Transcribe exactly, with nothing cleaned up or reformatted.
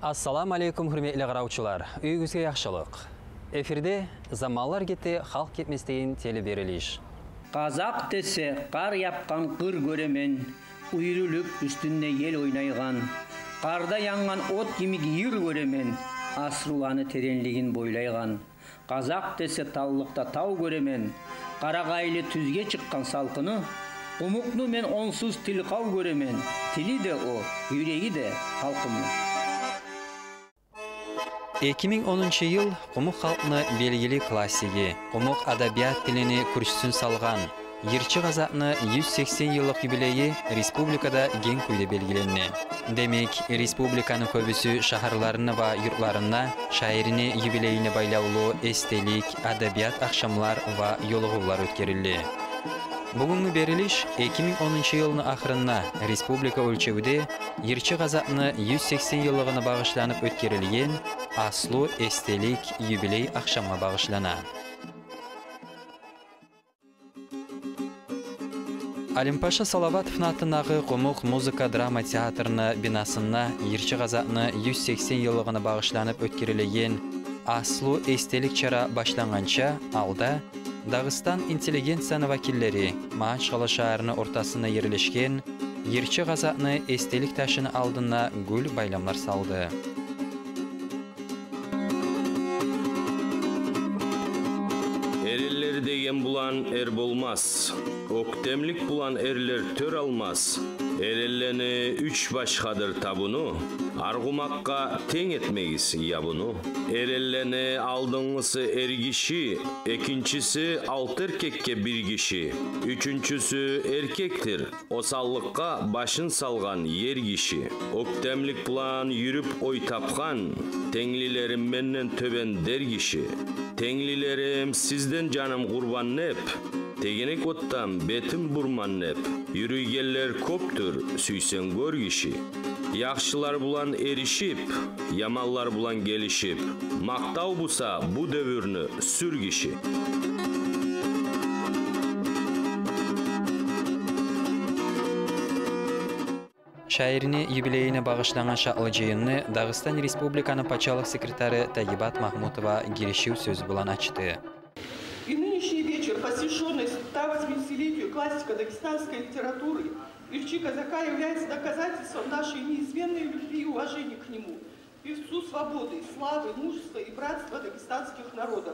Ассаламу алейкум, гьюрметли къаравчулар. Уьюгюзге яхшылыкъ. Эфирде «Заманлар гете, халкъ гетмес» деген телеберилиш. Къазакъ десе, къар япгъан къыр гёремен, уьйрюлюп уьстюнде ел ойнайгъан. Къарда янгъан от йимик йыр гёремен, асруланы теренлигин бойлайгъан. Къазакъ десе, таллыкъда тав гёремен, къарагъайлы тюзге чыкъгъан салкъыны. Къумукъну мен онсуз тилкъав гёремен, тили де о, юреги де халкъымны. Эки минг онунчу йыл къумукъ халкъны белгили классиги, къумукъ адабият тилини кюрчюсюн салгъан, йырчы Къазакъны юз сексен йыллыкъ юбилейи республикада генг кюйде белгиленди. Демек, республиканы кёбюсю шагьарларында ва юртларында шаирни юбилейине байлавлу эсделик, адабият ахшамлар ва ёлугъувлар оьтгерилди. Бугюнгю берилиш эки минг онунчу йылны ахырында республика оьлчевде йырчы Къазакъны юз сексен йыллыгъына багъышланып оьтгерилген аслу эсделик юбилей ахшамгъа багъышлана. Алимпаша Салаватовну атындагъы къумукъ музыка-драма театрны бинасында йырчы Къазакъны юз сексен йыллыгъына багъышланып оьтгерилеген аслу эсделик чара башлангъанча алда Дагъыстан интеллигенцияны вакиллери Магьачкъала шагьарны ортасында ерлешген йырчы Къазакъны эсделик ташыны алдында гюл байламлар салды. Эренлер деген булан эр болмас, оьктемлик булан эрлер тёр алмас. Эренлени уьч башгъадыр табуну, аргъумакъгъа тенг этмегиз ябуну. Эренлени алдынгысы эр гиши, экинчиси алты эркекге бир гиши, уьчюнчюсю эркекдир, осаллыкъгъа башын салгъан ер гиши. Оьктемлик булан юрюп ой тапгъан, тенглилерим менден тёбен дер гиши. Тенглилерим, сизден жаным къурбан деп, тегенек отдан бетим бурман деп, юрюйгенлер кёпдюр, сюйсенг гёр, гиши. Яхшылар булан эришип, яманлар булан гелишип, макътав буса бу девюрню сюр, гиши. Шаирни юбилейине багъышлангъан шатлы жыйынны Дагъыстан Республиканы пачалыкъ секретары Тайибат Магьмутова гиришив сёз булан ачды. И нынешний вечер, посвящённый ста восьмидесятилетию классика дагестанской литературы, Ирчи Казака, является доказательством нашей неизменной любви и уважения к нему, певцу свободы, славы, мужества и братства дагестанских народов.